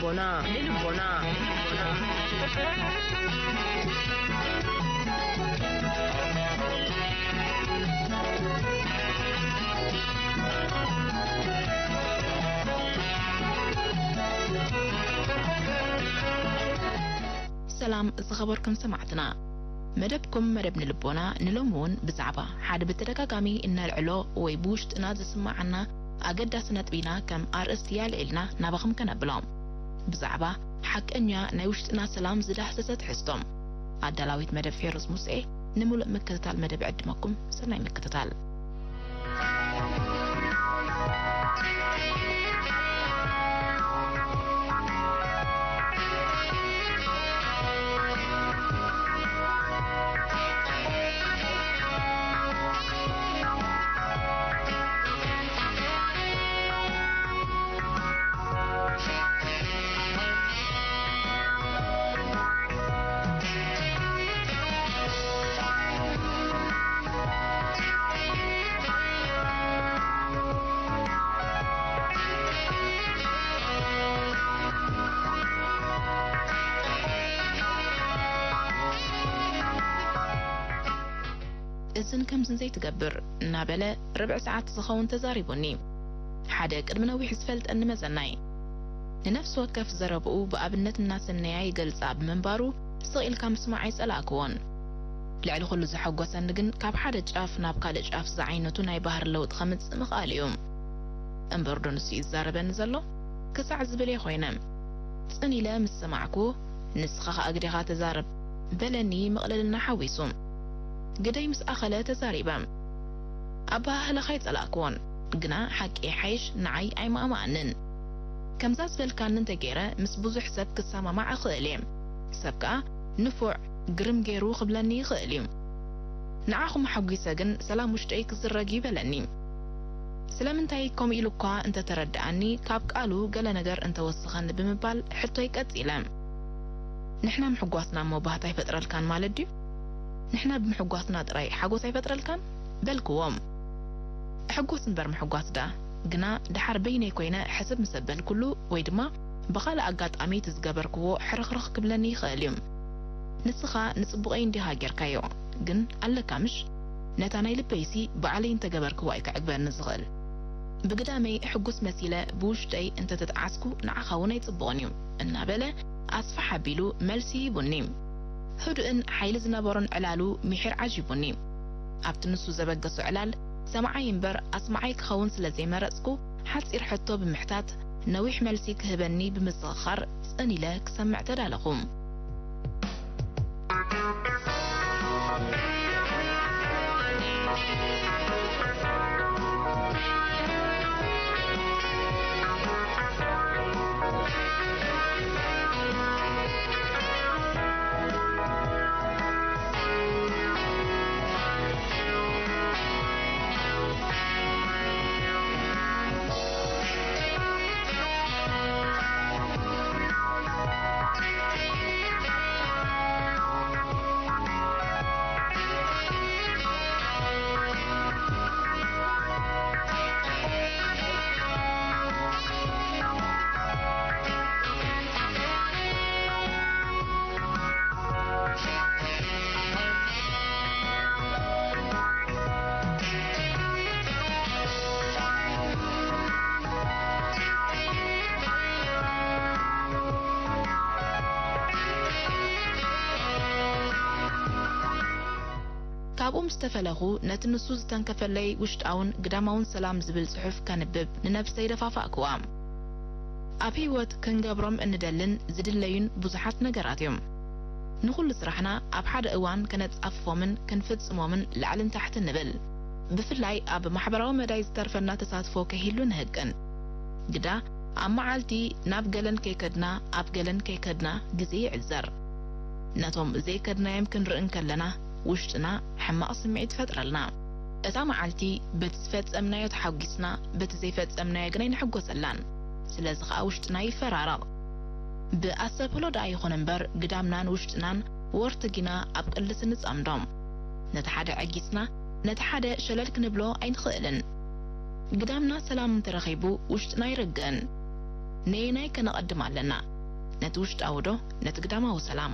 ንልቦና፣ ንልቦና። ሰላም ዝኸበርኩም ሰማዕትና፣ መደብኩም መደብ ንልቦና ንሎሚ እውን ብዛዕባ ሓደ ብተደጋጋሚ እነልዕሎ ወይ ብውሽጥና ዝስምዓና ኣገዳሲ ነጥቢ ኢና ከም ኣርእስቲ ኣልዒልና ናባኹም ከነብሎ። ብዛዕባ ሓቀኛ ናይ ውሽጥና ሰላም ዝዳህሰሰ ትሕዝቶ። ኣዳላዊት መደብ ፌሮዝ ሙሴ። ንምሉእ ምክትታል መደብ ዕድመኩም ሰናይ ምክትታል። እዝን ከምዝን ዘይትገብር እናበለ ርብዒ ሰዓት ዝኸውን ተዛሪቡኒ። ሓደ ቅድሚ ነዊሕ ዝፈልጠኒ መዘናይ፣ ንነፍሲ ወከፍ ዘረብኡ ብኣብነት እናሰነያ ይገልጻ ብምንባሩ ስቕ ኢልካ ምስማዕ ኣይጸላእክዎን። ልዕሊ ኩሉ ዘሐጎሰኒ ግን ካብ ሓደ ጫፍ ናብ ካልእ ጫፍ ዝዓይነቱ ናይ ባህሪ ለውጢ ከምጽእ ምኽኣሉ እዩ። እምበር ዶ ንሱ እዩ ዝዛረበኒ ዘሎ? ክሳዕ ዝብል እየ ኮይነ። ጽን ኢለ ምስ ሰማዕኩ፣ "ንስኻ ኸኣ ግዴኻ ተዛረብ" በለኒ ምቕልልና ሓዊሱ። ግደይ ምስ ኣኸለ ተዛሪበ። ኣበሃህላኻ ኣይጸላእክዎን፣ ግና ሓቂ ይሓይሽ ንዓይ ኣይማእማኣንን። ከምዛ ዝበልካኒ እንተገይረ ምስ ብዙሕ ሰብ ክሰማማዕ እኽእል እየ። ሰብ ከኣ ንፉዕ፣ ግርም ገይሩ ክብለኒ ይኽእል እዩ። ንዓኹም ኣሐጒሰ ግን ሰላም ውሽጠይ ክዝረግ እዩ በለኒ። ስለምንታይ ከምኡ ኢሉ እኳ እንተተረድኣኒ፣ ካብ ቃሉ ገለ ነገር እንተወሰኸኒ ብምባል ሕቶይ ቀጺለ። ንሕና ምሕጓስና እሞ ባህታ ኣይፈጥረልካን ማለት ድዩ? ንሕና ብምሕጓስና ጥራይ ሓጎስ ኣይፈጥረልካን? በልክዎ። እሕጎስ እምበር ምሕጓስ ደኣ፣ ግና ደሓር በይነይ ኮይነ ሕስብ ምስ ኣበልኩሉ ወይ ድማ ብኻልእ ኣጋጣሚ እቲ ዝገበርክዎ ሕርኽርኽ ክብለኒ ይኽእል እዩ። ንስኻ ንጽቡቐይ እንዲኻ ጌርካዮ፣ ግን ኣለካ ምሽ? ነታ ናይ ልበይሲ ባዕለይ እንተገበርክዋ እዩ ከዕግበኒ ዝኽእል። ብግዳመይ ሕጉስ መሲለ ብውሽጠይ እንተተጠዓስኩ ንዓኻ እውን ኣይጽቡቕን እዩ፣ እናበለ ኣስፍሕ ኣቢሉ መልሲ ሂቡኒ። ህዱእን ሓይሊ ዝነበሮን ዕላሉ ምሒር ዓጂቡኒ። ኣብቲ ንሱ ዘበገሶ ዕላል ሰማዓይ እምበር ኣስማዓይ ክኸውን ስለ ዘይመረጽኩ፣ ሓጺር ሕቶ ብምሕታት ነዊሕ መልሲ ክህበኒ ብምዝኽኻር ጽን ኢለ ክሰምዕ ተዳለኹ። ካብኡ ምስ ተፈለኹ፣ ነቲ ንሱ ዝተንከፈለይ ውሽጣውን ግዳማውን ሰላም ዝብል ጽሑፍ ከንብብ ንነብሰይ ደፋፋእክዋ። ኣብ ህይወት ክንገብሮም እንደልን ዝድለዩን ብዙሓት ነገራት እዮም። ንኹሉ ስራሕና ኣብ ሓደ እዋን ከነጻፍፎምን ክንፍጽሞምን ላዕልን ታሕትን ንብል። ብፍላይ ኣብ ማሕበራዊ መዳይ ዝተርፈና ተሳትፎ ከይህሉ ንህቅን። ግዳ ኣብ መዓልቲ ናብ ገለን ከይከድና፣ ኣብ ገለን ከይከድና ግዜ ይዕዘር። ነቶም ዘይከድናዮም ክንርኢ እንከለና፣ ውሽጥና ሕማቕ ስምዒት ይፈጥረልና። እታ መዓልቲ በቲ ዝፈጸምናዮ ተሓጒስና፣ በቲ ዘይፈጸምናዮ ግን ኣይንሕጎሰላን። ስለዚ ኸኣ ውሽጥና ይፈራረቕ። ብኣስተብህሎ ደኣ ይኹን እምበር፣ ግዳምናን ውሽጥናን ወርትጊና ኣብ ቅልስ ንጸምዶም። ነቲ ሓደ ዐጊስና፣ ነቲ ሓደ ሸለል ክንብሎ ኣይንኽእልን። ግዳምና ሰላም እንተረኺቡ፣ ውሽጥና ይርግእን። ነየናይ ከነቐድም ኣለና? ነቲ ውሽጣዊ ዶ ነቲ ግዳማዊ ሰላም?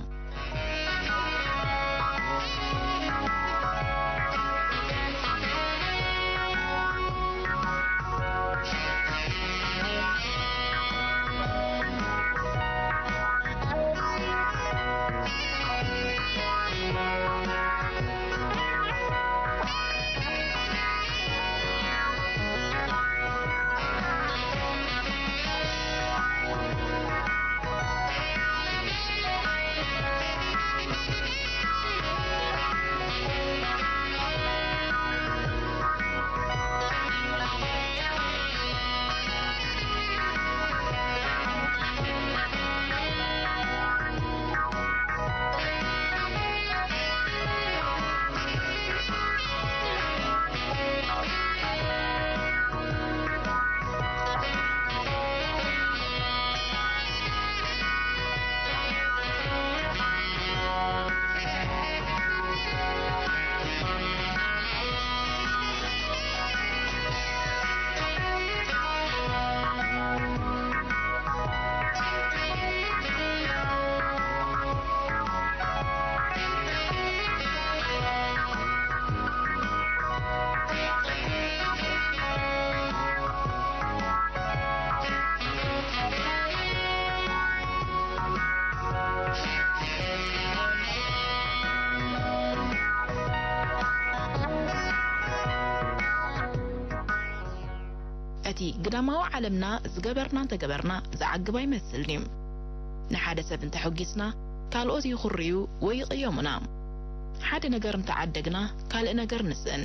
እቲ ግዳማዊ ዓለምና ዝገበርና እንተገበርና ዝዓግብ ኣይመስልን እዩ። ንሓደ ሰብ እንተሐጒስና፣ ካልኦት ይኹርዩ ወይ ይቕየሙና። ሓደ ነገር እንተዓደግና፣ ካልእ ነገር ንስእን።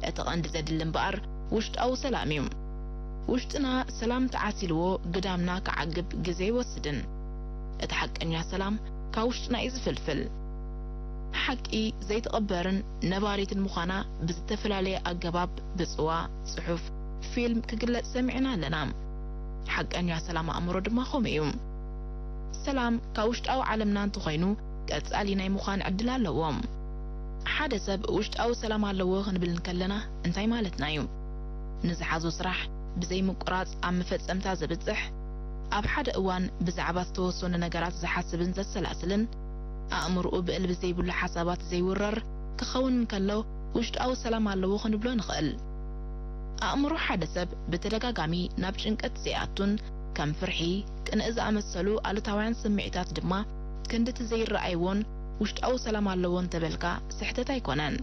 እቲ ቐንዲ ዘድሊ እምበኣር ውሽጣዊ ሰላም እዩ። ውሽጥና ሰላም ተዓሲልዎ ግዳምና ክዓግብ ግዜ ኣይወስድን። እቲ ሓቀኛ ሰላም ካብ ውሽጥና እዩ ዝፍልፍል። ሓቂ ዘይትቕበርን ነባሪትን ምዃና ብዝተፈላለየ ኣገባብ ብጽዋ፣ ጽሑፍ፣ ፊልም ክግለጽ ሰሚዕና ኣለና። ሓቀኛ ሰላም ኣእምሮ ድማ ከምኡ እዩ። ሰላም ካብ ውሽጣዊ ዓለምና እንተኾይኑ ቀጻሊ ናይ ምዃን ዕድል ኣለዎ። ሓደ ሰብ ውሽጣዊ ሰላም ኣለዎ ክንብል እንከለና እንታይ ማለትና እዩ? ንዝሓዞ ስራሕ ብዘይ ምቁራጽ ኣብ መፈጸምታ ዘብጽሕ፣ ኣብ ሓደ እዋን ብዛዕባ ዝተወሰኑ ነገራት ዝሓስብን ዘሰላስልን፣ ኣእምሮኡ ብዕልቢ ዘይብሉ ሓሳባት ዘይውረር ክኸውን እንከሎ ውሽጣዊ ሰላም ኣለዎ ክንብሎ ንኽእል። ኣእምሮ ሓደ ሰብ ብተደጋጋሚ ናብ ጭንቀት ዘይኣቱን ከም ፍርሒ፣ ቅንኢ ዝኣመሰሉ ኣሉታውያን ስምዒታት ድማ ክንድቲ ዘይረኣይዎን ውሽጣዊ ሰላም ኣለዎ እንተበልካ ስሕተት ኣይኮነን።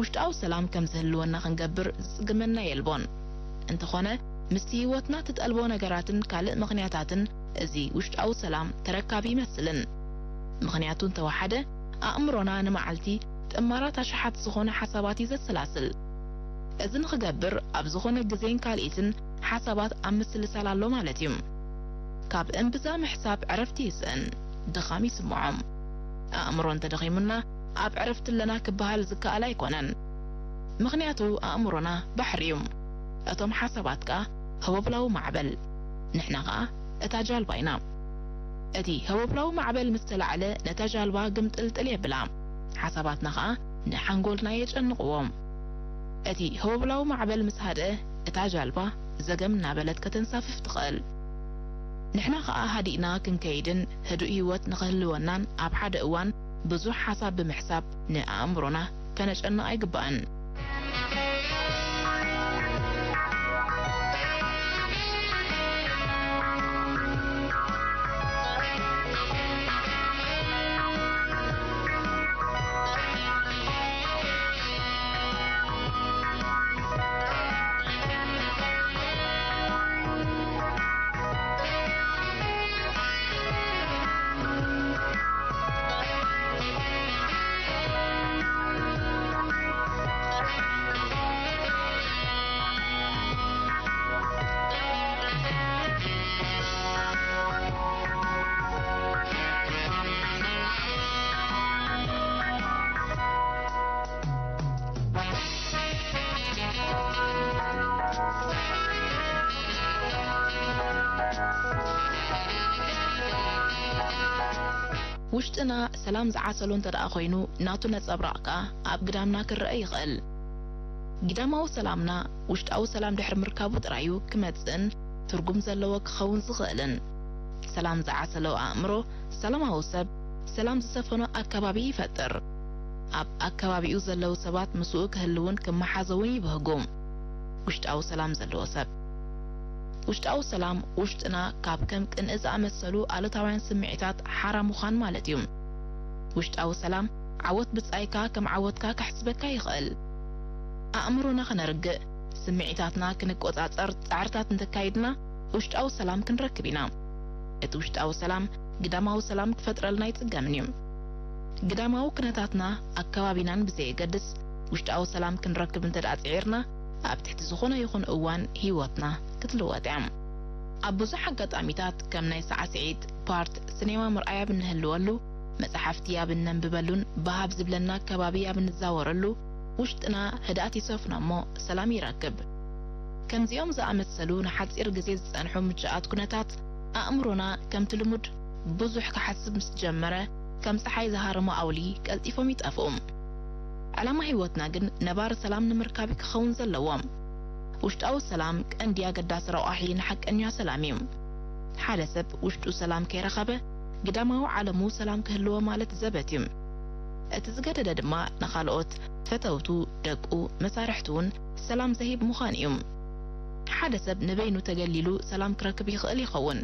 ውሽጣዊ ሰላም ከም ዝህልወና ክንገብር ዝጽግመና የልቦን። እንተኾነ፣ ምስቲ ህይወትና ትጠልቦ ነገራትን ካልእ ምኽንያታትን እዚ ውሽጣዊ ሰላም ተረካቢ ይመስልን። ምኽንያቱ እንተወሓደ፣ ኣእምሮና ንመዓልቲ ጥማራት ኣሽሓት ዝኾነ ሓሳባት እዩ ዘሰላስል። እዚ ንኽገብር ኣብ ዝኾነ ግዜን ካልኢትን ሓሳባት ኣብ ምስልሳል ኣሎ ማለት እዩ። ካብ እምብዛ ምሕሳብ ዕረፍቲ ይስእን፣ ድኻም ይስምዖም። ኣእምሮ እንተደኺሙና ኣብ ዕረፍቲ ኣለና ክበሃል ዝከኣል ኣይኮነን። ምኽንያቱ ኣእምሮና ባሕሪ እዩ። እቶም ሓሳባት ከኣ ህቦብላዊ ማዕበል፣ ንሕና ከኣ እታ ጃልባ ኢና። እቲ ህቦብላዊ ማዕበል ምስ ተላዕለ ነታ ጃልባ ግምጥልጥል የብላ። ሓሳባትና ከኣ ንሓንጎልና የጨንቕዎ። እቲ ህቦብላዊ ማዕበል ምስ ሃድአ እታ ጃልባ ዘገም እናበለት ከተንሳፍፍ ትኽእል። ንሕና ከኣ ሃዲእና ክንከይድን ህዱእ ህይወት ንኽህልወናን ኣብ ሓደ እዋን ብዙሕ ሓሳብ ብምሕሳብ ንኣእምሮና ከነጨንቕ ኣይግባእን። ውሽጥና ሰላም ዝዓሰሎ እንተ ደኣ ኮይኑ፣ ናቱ ነጸብራቕ ከኣ ኣብ ግዳምና ክረአ ይኽእል። ግዳማዊ ሰላምና ውሽጣዊ ሰላም ድሕሪ ምርካቡ ጥራይ እዩ ክመጽእን ትርጉም ዘለዎ ክኸውን ዝኽእልን። ሰላም ዝዓሰሎ ኣእምሮ፣ ሰላማዊ ሰብ፣ ሰላም ዝሰፈኖ ኣከባቢ ይፈጥር። ኣብ ኣከባቢኡ ዘለዉ ሰባት ምስኡ ክህልዉን ክመሓዘውን ይብህጉ። ውሽጣዊ ሰላም ዘለዎ ሰብ። ውሽጣዊ ሰላም፣ ውሽጥና ካብ ከም ቅንኢ ዝኣመሰሉ ኣሉታውያን ስምዒታት ሓራ ምዃን ማለት እዩ። ውሽጣዊ ሰላም፣ ዓወት ብጻይካ ከም ዓወትካ ከሕስበካ ይኽእል። ኣእምሮና ከነርግእ፣ ስምዒታትና ክንቆጻጸር ጻዕርታት እንተካይድና፣ ውሽጣዊ ሰላም ክንረክብ ኢና። እቲ ውሽጣዊ ሰላም፣ ግዳማዊ ሰላም ክፈጥረልና ኣይጽገምን እዩ። ግዳማዊ ኩነታትና፣ ኣከባቢናን ብዘየገድስ፣ ውሽጣዊ ሰላም ክንረክብ እንተ ደኣ ጽዒርና፣ ኣብ ትሕቲ ዝኾነ ይኹን እዋን ህይወትና ክትልወጥ እያ። ኣብ ብዙሕ ኣጋጣሚታት፣ ከም ናይ ሳዕስዒት፣ ፓርት፣ ስኔማ ምርኣይ ኣብ እንህልወሉ፣ መጻሕፍቲ ኣብ እነንብበሉን ብሃብ ዝብለና ከባቢ ኣብ እንዛወረሉ፣ ውሽጥና ህድኣት ይሰፍኖ እሞ ሰላም ይረክብ። ከምዚኦም ዝኣመሰሉ ንሓጺር ግዜ ዝጸንሑ ምቹኣት ኩነታት፣ ኣእምሮና ከምቲ ልሙድ ብዙሕ ክሓስብ ምስ ጀመረ፣ ከም ጸሓይ ዝሃረሞ ኣውሊ ቀልጢፎም ይጠፍኡ። ዕላማ ህይወትና ግን ነባሪ ሰላም ንምርካብ ክኸውን ዘለዎ። ውሽጣዊ ሰላም ቀንዲ ኣገዳሲ ረቋሒ ንሓቀኛ ሰላም እዩ። ሓደ ሰብ ውሽጡ ሰላም ከይረኸበ፣ ግዳማዊ ዓለሙ ሰላም ክህልዎ ማለት ዘበት እዩ። እቲ ዝገደደ ድማ ንኻልኦት፣ ፈተውቱ፣ ደቁ፣ መሳርሕቱ እውን ሰላም ዘሂብ ምዃን እዩ። ሓደ ሰብ ንበይኑ ተገሊሉ ሰላም ክረክብ ይኽእል ይኸውን።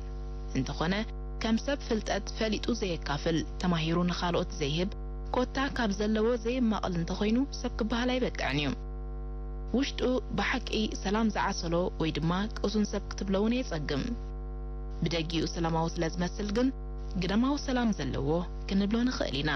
እንተኾነ፣ ከም ሰብ ፍልጠት ፈሊጡ ዘየካፍል፣ ተማሂሩ ንኻልኦት ዘይህብ፣ ኮታ ካብ ዘለዎ ዘየማቕል እንተኾይኑ ሰብ ክበሃል ኣይበቅዕን እዩ። ውሽጡ ብሓቂ ሰላም ዝዓሰሎ ወይ ድማ ቅሱን ሰብ ክትብሎ እውን የጸግም። ብደጊኡ ሰላማዊ ስለ ዝመስል ግን ግዳማዊ ሰላም ዘለዎ ክንብሎ ንኽእል ኢና።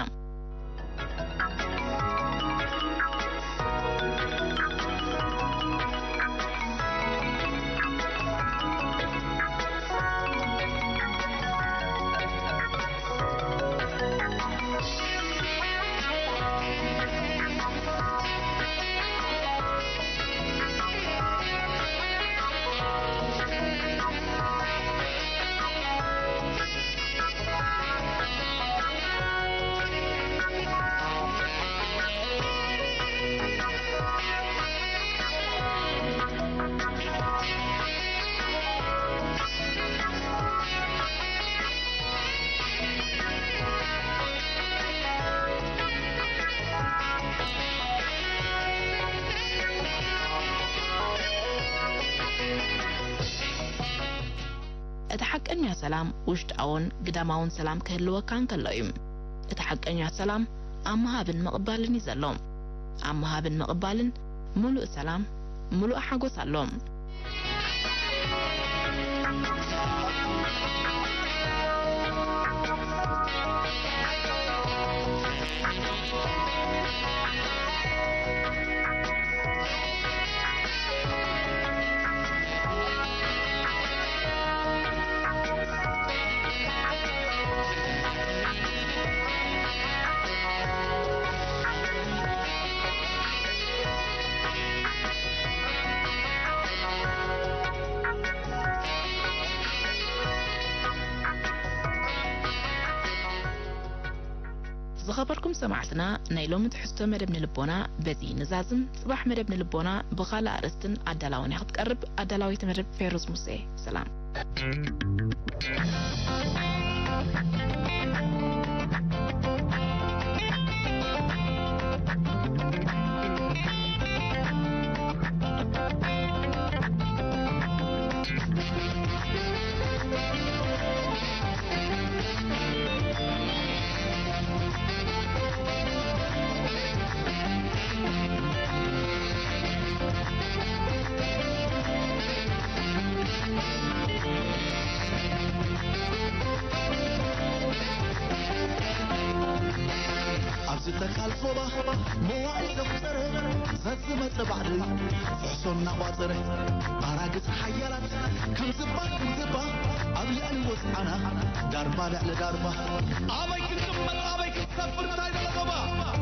እቲ ሓቀኛ ሰላም ውሽጣውን ግዳማውን ሰላም ክህልወካ እንከሎ እዩ። እቲ ሓቀኛ ሰላም ኣብ ምሃብን ምቕባልን እዩ ዘሎ። ኣብ ምሃብን ምቕባልን ምሉእ ሰላም፣ ምሉእ ሓጎስ ኣሎ። ዝኸበርኩም ሰማዕትና፣ ናይ ሎሚ ትሕዝቶ መደብ ንልቦና በዚ ንዛዝም። ጽባሕ መደብ ንልቦና ብኻልእ ኣርእስትን ኣዳላውን እያ ክትቀርብ። ኣዳላዊት መደብ ፌሩዝ ሙሴ። ሰላም። ኣብዚ ተካል ዞባ መዋእል ዘቑጸረ፣ ዘዝመጸ ባዕዲ ፍሕሶ እናቋጸረ፣ ኣራግጽ ሓያላት ከም ዝባ ከም ዝባ ኣብ ልዕሊ ወጽዓና፣ ዳርባ ልዕሊ ዳርባ። ኣበይ ክንጥመት ኣበይ ክንሰፍር እንታይ ደለ ዞባ?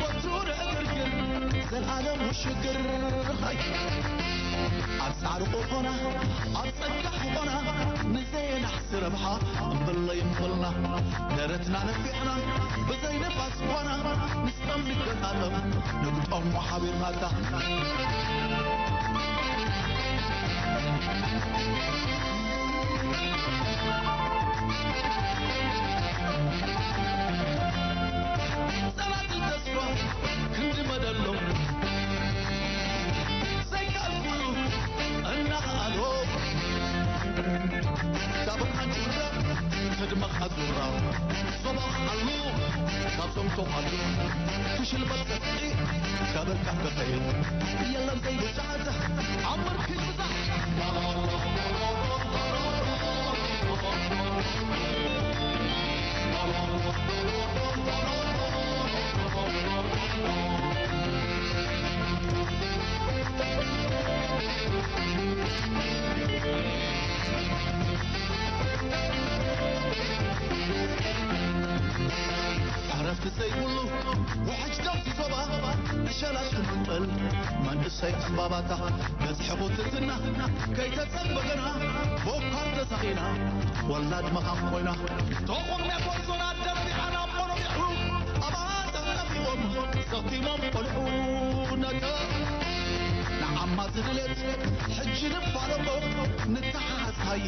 ወትሩ ንዕግርግር፣ ዘልኣለም ውሽግር። ሃይ! ኣብ ጻዕሪ ቆፎና፣ ኣብ ጸጋ ሕቖና፣ ንዘየናሕሲ ረብሓ እምበለይ እምበልና። ደረትና ነፊሕና፣ ብዘይ ንፋስ ኳና፣ ንስጠም ንገጣጠም፣ ንግጠሞ ሓቢርና እካ። ጸናጽል ተስፋ ክንዲ መደሎ ዘይከኣል ኩሉ እናኸኣሎ፣ ካብ ሓንቲ ዙራ ተድመቕ ኣዙራ ዞባ ክኣሉ፣ ካብዞም ተቓሉ ክሽልበት ሰፍሒ ከበርካዕ ከፈየ የለን ዘይብዛዕዛ ኣብ መርኪ ብዛዕ ዕረፍቲ ዘይብሉ ውሕጅ ደም ዞባ፣ ዕሸላት ክምንጥል መንእሰይ ዕምባባታ በዝሒ ቁትትና ከይተጸበገና፣ ቦካር ተሳኺና ወላድ መኻም ኮይና። ተኹም ሜኮን ዞና ደርቢኻ ናብ ቆሎሚሑ፣ ኣባታ ጠፊኦም ሰኺሞም ቆልዑ ነተ ንዓማ ዝድሌት ሕጂ ንፋለጦ፣ ንተሓሓዝ ሃየ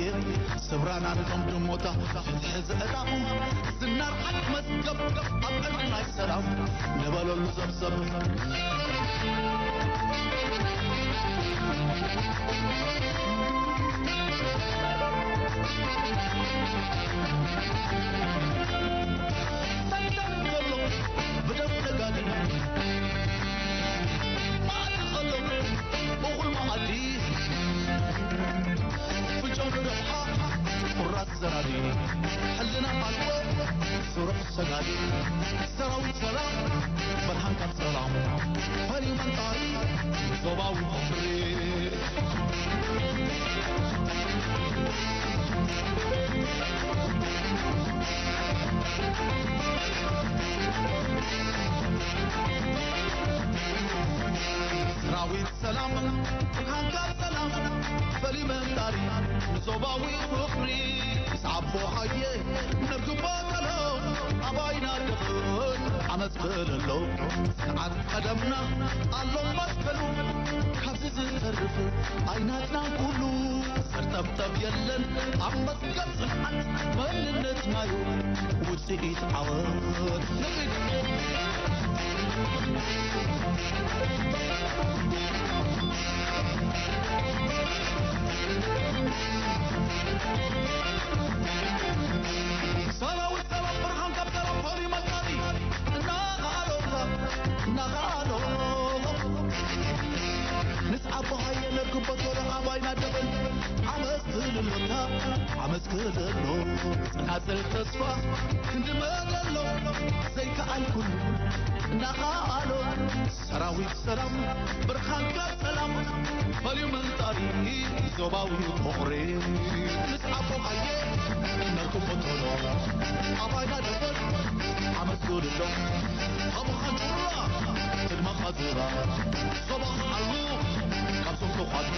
ስብራና ንጾም ድሞታ ፍትሒ ዘዕጣቑ ዝናር ሓቂ መዝገብ ኣብ ዕልል ናይ ሰላም ንበለሉ ዘብዘብ። ሰይጣን ዘሎ ብደም ነጋዲ መኣዲ ዘሎ እኹል መኣዲ ፍጆም ንረብሓ ቁራጽ ዘራዲ ሕልና ኣልቦ ስሩዕ ሰጋዲ ሰራዊት ሰላም ብርሃን ካብ ጸላም ፈሊ መንጣሪ ዞባዊ ፍቕሪ። ሰራዊት ሰላም ብርሃንካ ሰላም ፈሊ መንጣሪ ንዞባዊ ፍቕሪ ምስ ኣቦ ሃየ ነርግቦ ከሎ ኣባይና ደኽን ዓመት ክልሎ ስርዓት ቀደምና ኣሎ መትከሉ ካብዚ ዝተርፍ ኣይናትና ኩሉ ዘርጠብጠብ የለን ኣብ መትከል ጽንዓት መንነትናዩ ውጽኢት ዓወት ንርኢ። ሰራዊት ሰላም ብርሃን ካብ ሰላም ፈሪ መቃሪ እናኻሎታ እናኻሎ ንስዓቦ ሃየ ነርክቦ ቶሎ ኣባይና ደበል ዓመት ክልሎታ ዓመት ክልሎ ጽናጽል ተስፋ ክንዲ መለሎ ዘይከኣል ኩሉ እናኻሎ ሰራዊት ሰላም ብርሃንካ ሰላም ፈልዩ መንጣሪ ዞባዊ ፍቕሪ ምስ ኣቦ ሃየ ነርክቦ ቶሎ ኣባይና ደበል ዓመት ክልሎ ኣቡኻን ቁራ ትድመቕ ኣዙራ ዞባ ክዓሉ ካብዞም ተዃሉ